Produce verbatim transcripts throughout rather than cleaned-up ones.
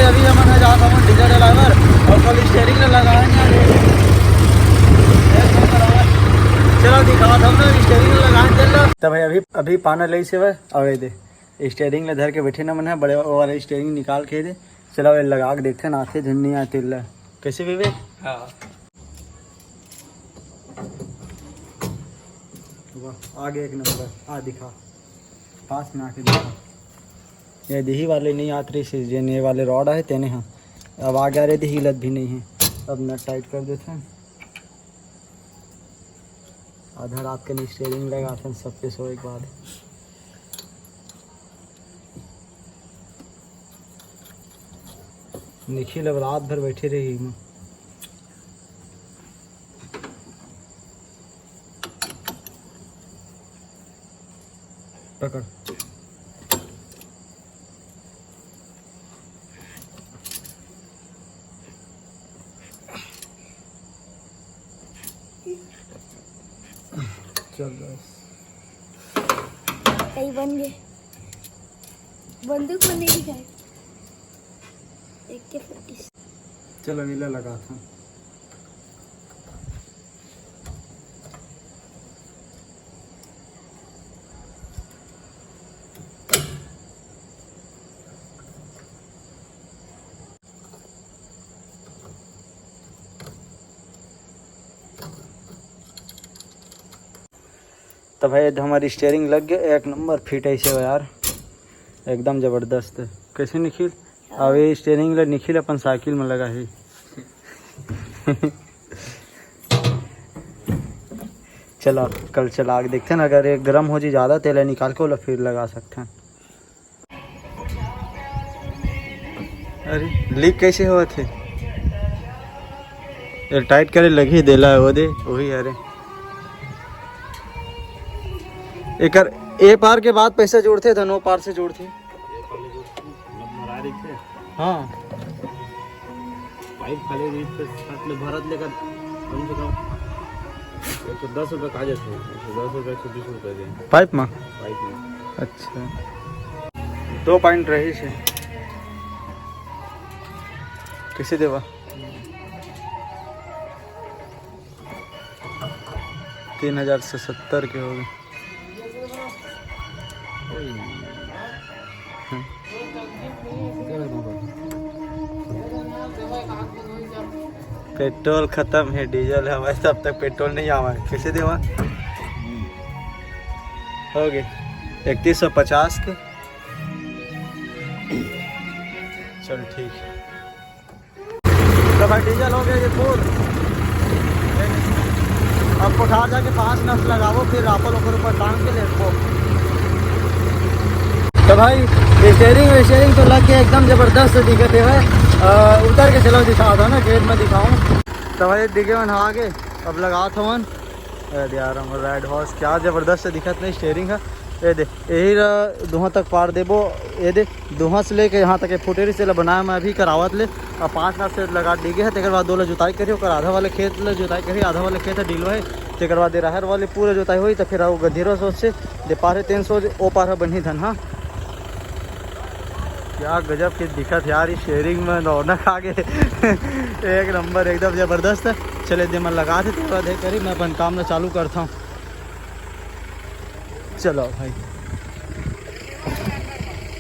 अभी हमन ह जात हवन डीजल डलाए बर, अउ कल स्टीयरिंग ला लगाए हन यार। चलो दिखावत हन ना, स्टीयरिंग ला लगाए हन तेला। त भाई अभी, अभी पाना लइस हवय, अउ ये दे स्टीयरिंग ला धर के बैठे ना मन ह, बड़े वाला स्टीयरिंग निकाल के दे। चलो ये लगा के देखते ना, आथे झन नहीं आथे ला। कैसे विवेक? हाँ। वाह, आगे एक नंबर। आ दिखा, पास में आके दिखा। ये दिही वाले नहीं आत रही से, जेन ये वाले रॉड आहे तेने, हाँ। अब आगे आ रहे दिही लत भी नहीं है। अब नट टाइट कर देते हैं। आधा रात के स्टीयरिंग लगाते हैं सबके सोए के बाद। निखिल अब रात भर बैठे रही। पकड़। चल बस। कई बन गए। बंदूक बन नहीं दिखाई। एक के फोर्टी। चलो नीला लगा था। तो भाई, ये हमारी स्टीयरिंग लग गए, एक नंबर फिट है इसे यार, एकदम जबरदस्त। कैसे निखिल? अब ये स्टीयरिंग ला निखिल अपन साइकिल में लगा है। चलो, कल चला के देखते हैं ना, अगर ये गर्म हो जी ज़्यादा, तेल निकाल के ओला फिर लगा सकते हैं। अरे, लीक कैसे होवत हे? ये टाइट करे लगही, देला है वो दे, वही। अरे, एकर ए पार के बाद पैसा जोड़थे, धन ओ पार से जोड़थे। हाँ। पाइप खाली रही तो साथ में भरत लेकर कम से कम एक सौ दस रुपये का जाते हैं, एक सौ दस रुपये, एक सौ बीस रुपये दे। पाइप में? पाइप में। अच्छा, दो पॉइंट रही से। कैसे देवा? तीन हजार से सत्तर के हो गए। पेट्रोल खत्म है, डीजल है भाई, तब तक पेट्रोल नहीं आवा है। कैसे देवा? हो गए इकतीस सौ पचास के। चल ठीक है। तो भाई, डीजल हो गया ये फुल। अब कोठार जाके पाँच नस लगावो, फिर रापल ओकर ऊपर टांग के लेटबो। तो भाई, स्टीयरिंग वेस्टीयरिंग तो लग के एकदम जबरदस्त दिखत हे भाई। अ, उतर के चलो, दिखा दो ना, खेत में दिखाऊं। तो भाई, डिगे मन आगे, अब लगात हवन। अरे यार, हमर रेड हॉर्स क्या जबरदस्त दिखत नहीं, स्टीयरिंग है। ये दे, यही रा-, दोहा तक पार देबो। ये दे, दोहा से लेके यहाँ तक ये फुटेरी से ला बनाए, मैं अभी करावत ले। अब पाँच नास से लगा डीगे है, तेकर बाद दो ला जुताई करी, ओकर आधा वाले खेत ला जुताई करी, आधा वाले खेत है डीलो है। तेकर बाद ये राहर वाले पूरा जुताई होई, तो फिर आओ गधीरो सोच से दे पारे तीन सौ, ओ पार है बन्ही धन, हाँ। क्या गजब के दिखत यार, ये स्टीयरिंग में रौनक आ गए। एक नंबर, एकदम जबरदस्त। चले दे मन लगा थे, तेकर बाद ये करी, मैं अपन काम ला चालू करता हूँ। चलो भाई,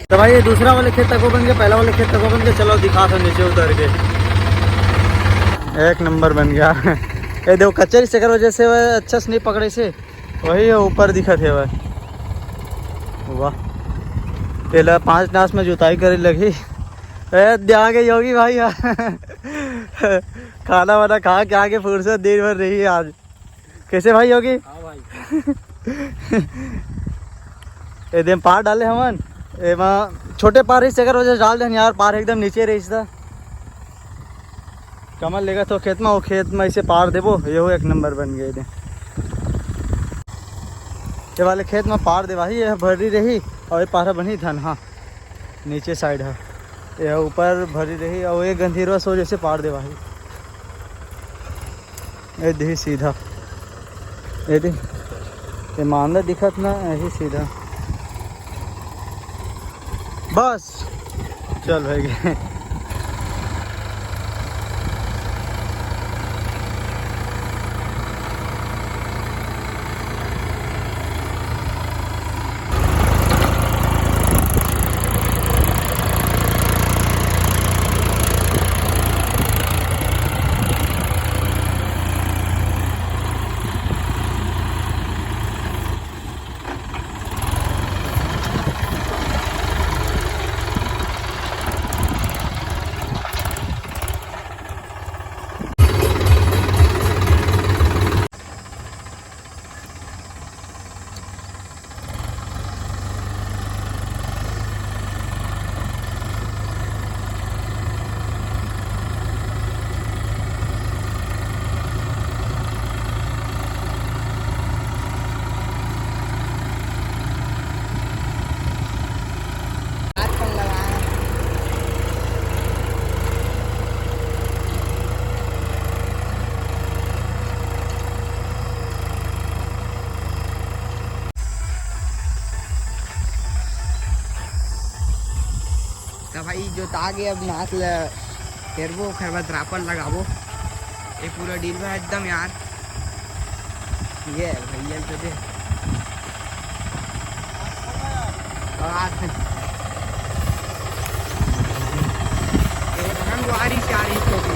तो भाई, ये दूसरा वाले खेत तक वो बन गया, पहला वाले खेत तक वो बन गया। चलो, दिखा था नीचे उतर के, एक नंबर बन गया। ये देखो, कच्चा ही चक्कर वजह से वह अच्छा से नहीं पकड़े से, वही है ऊपर दिखत है वह। वाह, तेला पाँच नास में जुताई करे लगी। ए, दे आ गए योगी भाई। खाना वाना खा के आगे फुर्सत दिन भर रही है आज। कैसे भाई योगी? हाँ भाई। ए दे पार डाले हमन, एमा छोटे पार रहिस, तेकर वजह से डाल देन यार, पार एकदम नीचे रहिस था। कमल लेगा तो खेत में, वो खेत में इसे पार देबो, ये एक नंबर बन गए दे। ये वाले खेत में पार देवाही, ये भरी रही और ये पारा बनी धन, हाँ। नीचे साइड है, ये ऊपर भरी रही और ये गंधीरवा सो जैसे पार देवाही। ये दे सीधा, ये दे, ये मांदा दिखत ना, यही सीधा। बस, चल भाई। त भाई जोता गे, अब नास ल हेरबो, ओखर बाद रापर लगाबो। ये पूरा डील बा एकदम यार। ये भैया तो दे। और ये रंगवारी से आ रही छोटी।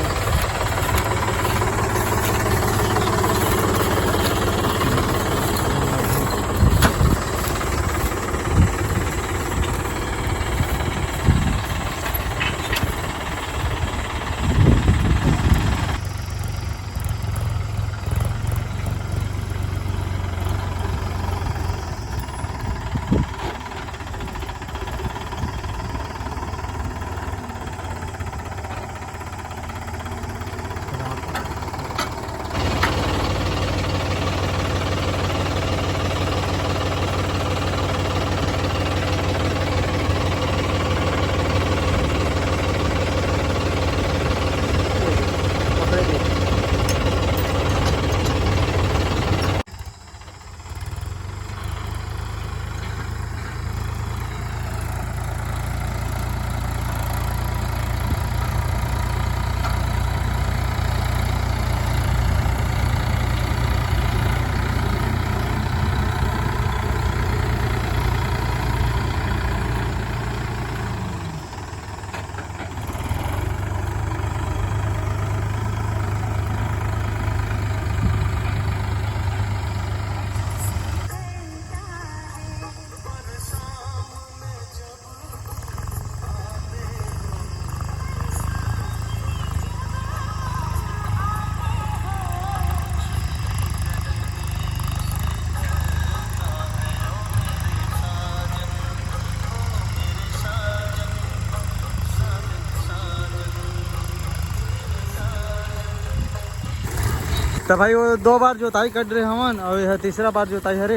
त भाई, वो दो बार जोताई कर रहे हमन, और यह तीसरा बार जोताई हरे।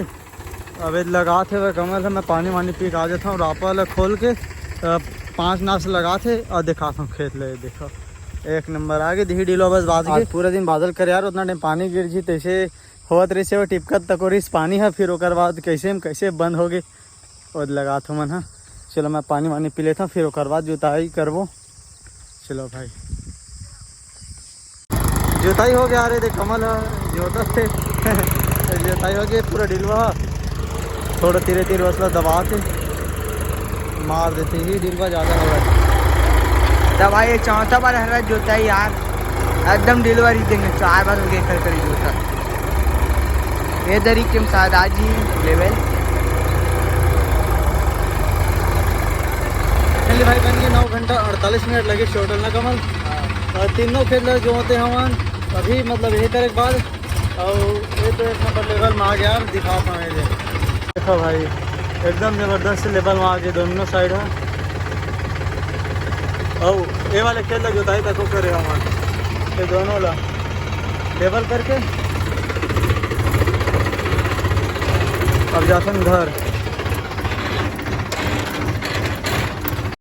अब ये लगात हे वह कमल है, मैं पानी वानी पी के आ जाता हूँ। रापर ला खोल के, अ, पाँच नास लगात हे और दिखाता हूँ खेत ले। देखो, एक नंबर आ गए, दिही डीलो बस बाज आज के। पूरा दिन बादल कर यार, उतना टाइम पानी गिर जी, तैसे होत रहिसे, वो टिपकत तको रहिस पानी है, फिर ओकर बाद कैसे म कैसे बंद हो गए। ओद लगात हो मन ह। चलो, मैं पानी वानी पी लेता हूँ, फिर ओकर बाद जुताई करबो। चलो भाई, जुताई हो गया। अरे देख, कमल ह, जोतत हे। जुताई हो गया, पूरा डिलवा ह। थोड़ा धीरे धीरे बस ला दबात हे, मार देते ही डिलवा ज्यादा हो रहा है। त भाई, ये चौथा बार हरा जोताई यार, एकदम डिलवा रही देंगे, चार बार हो गया कर कर जोता। ये दरी के साथ आज ही लेवल। चलिए भाई, बन के नौ घंटा अड़तालीस मिनट लगे टोटल ना कमल। और तीनों खेत लगे जोते हमन अभी, मतलब, ये करे के बाद। और ये तो एक नंबर लेवल में आ गया यार, दिखाता हूँ ये दे। देखो भाई, एकदम जबरदस्त लेवल में आ गए दोनों साइड है। और ये वाले खेत लगे जोताई तक करे हमन, ये दोनों ला लेवल करके अब जाथन घर।